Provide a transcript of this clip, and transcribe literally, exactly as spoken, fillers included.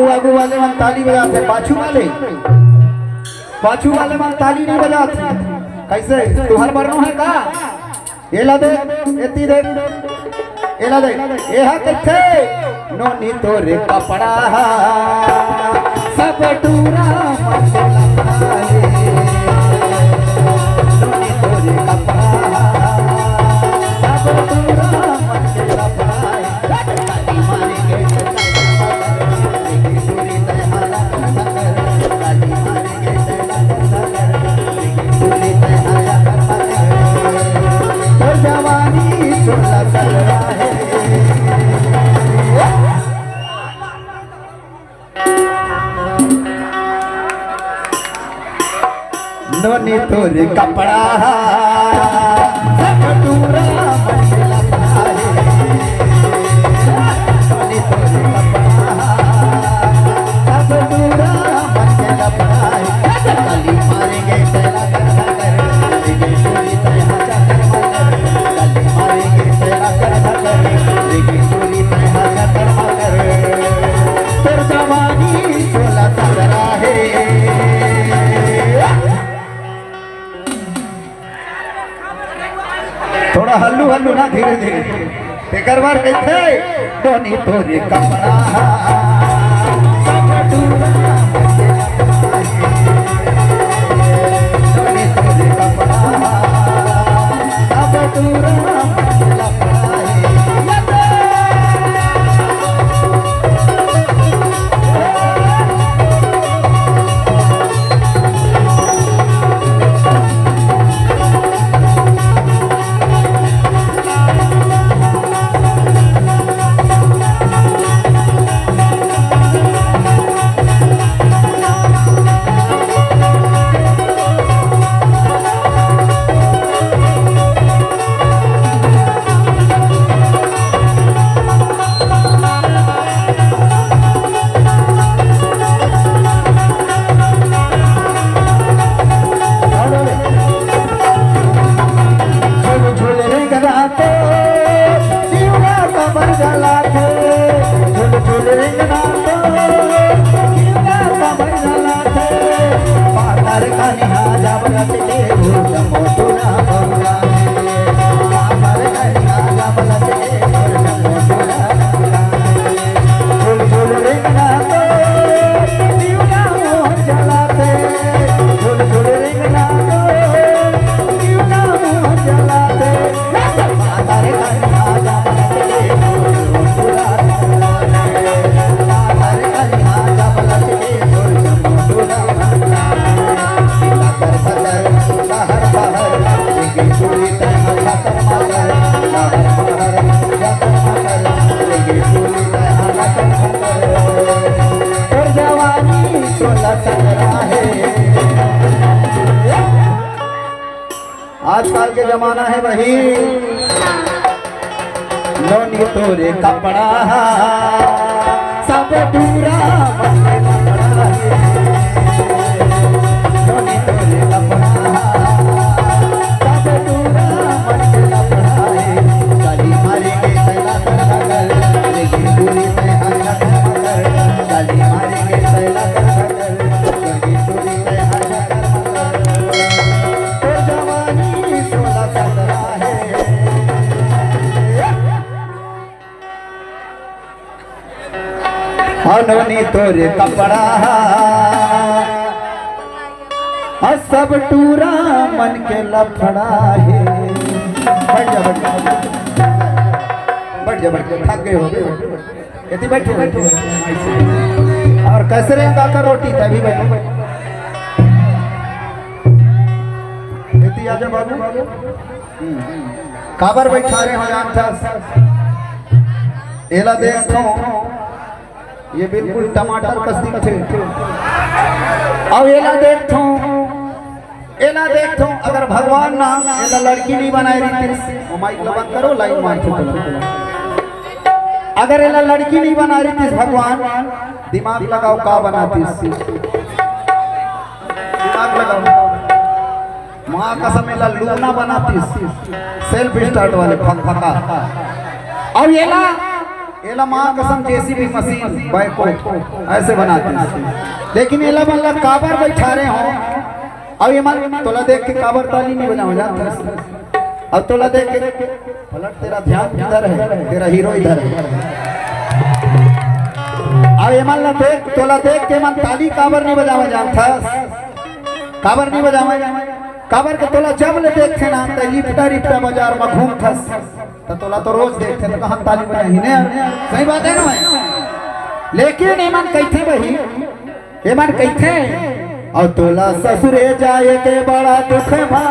आगू वाले मन ताली बजाथे, पाछू वाले, पाछू वाले मन ताली नहीं बजाथे। कैसे? तुहर बरनो है का? एला देख, एती देख, एला देख, एहा कथे, नोनी तोरे कपड़ा हा, सब टूरा मन के लफड़ा हे। नोनी तोरे कपड़ा हा, सब टूरा मन के लफड़ा हे। नोनी तोरे कपड़ा हा, सब टूरा मन के लफड़ा हे। नोनी तोरे कपड़ा हा, सब टूरा मन के लफड़ा हे। कली मारेंगे तेरा कर कर, तेरी चोरी पे हाथ कर कर। कली मारेंगे तेरा कर कर, तेरी चोरी पे हाथ कर कर। तोर जवानी सोला सतरा हे। थोड़ा हल्लू हल्लू ना, धीरे धीरे। तेकर बर कहिथे, नोनी तोरे कपड़ा हा, सब टूरा मन के लफड़ा हे। नोनी तोरे कपड़ा हा, सब टूरा मन के लफड़ा हे। झुल झुल रेंगना तो जीवना कमर जलाथे, झुल झुल रेंगना तो जीवना कमर जलाथे। पातर कनिहा जब रचते भूत मोटुरा बउरा हे, पातर कनिहा जब रचते भूत मोटुरा बउरा हे। झुल झुल रेंगना तो जीवना मोर जलाथे, झुल झुल रेंगना तो जीवना मोर जलाथे। आजकल के जमाना हे भाई, नोनी तोरे कपड़ा हा, सब टूरा मन के लफड़ा हे। नोनी तोरे कपड़ा हा, सब टूरा मन के लफड़ा हे। गाली मारेंगे सैला कर कर, लेकिन दूरी में हाथ कर कर। गाली मारेंगे सैला कर कर, लेकिन दूरी में हाथ कर कर। तोर जवानी सोला सतरा हे। नोनी तोरे कपड़ा हा, सब टूरा मन के लफड़ा हे। बैठ जा, बैठ जा, बैठ जा, बैठ जा, थक गए हो। एती बैठो, बैठो। और कैसे रे काका रोटी, तभी बैठो। एती आजा बाबू। काबर बैठा रहे हो जानथस? एला देखो, ये बिल्कुल टमाटर कस दिखथे। अब एला देखो, एला देखो, अगर भगवान ना एला लड़की नहीं बनाए रहितिस, वो माइक ला बंद करो, लाइन मार के बोलो। अगर एला लड़की नहीं बनाए रहितिस भगवान, दिमाग लगाओ का बनातिस। दिमाग लगाओ। माँ कसम एला लूना बनातिस। सेल्फ स्टार्ट वाले फकफका। अब एला एला माँ कसम जेसीबी मशीन बैको ऐसे बनाते हैं। लेकिन एला मन ला काबर बैठारे हो? अब ये मन तोला देख के काबर ताली नहीं बजावा जानत हस? अब तोला देख के पलट, तेरा ध्यान किधर है? तेरा हीरो इधर है। अब ये मन ला देख, तोला देख के मन ताली काबर नहीं बजावा जानत हस? काबर नहीं बजावा? काबर के तोला जब ले देखथे ना, त लिपटा लिपटा बाजार में घूमथस। त तोला तो रोज देखथे, त कहाँ ताली बजाही ने? सही बात है ना भाई? लेकिन एमन कहिथे भाई, एमन कहिथे, "अउ तोला ससुरे जाए के बड़ा दुख भा।"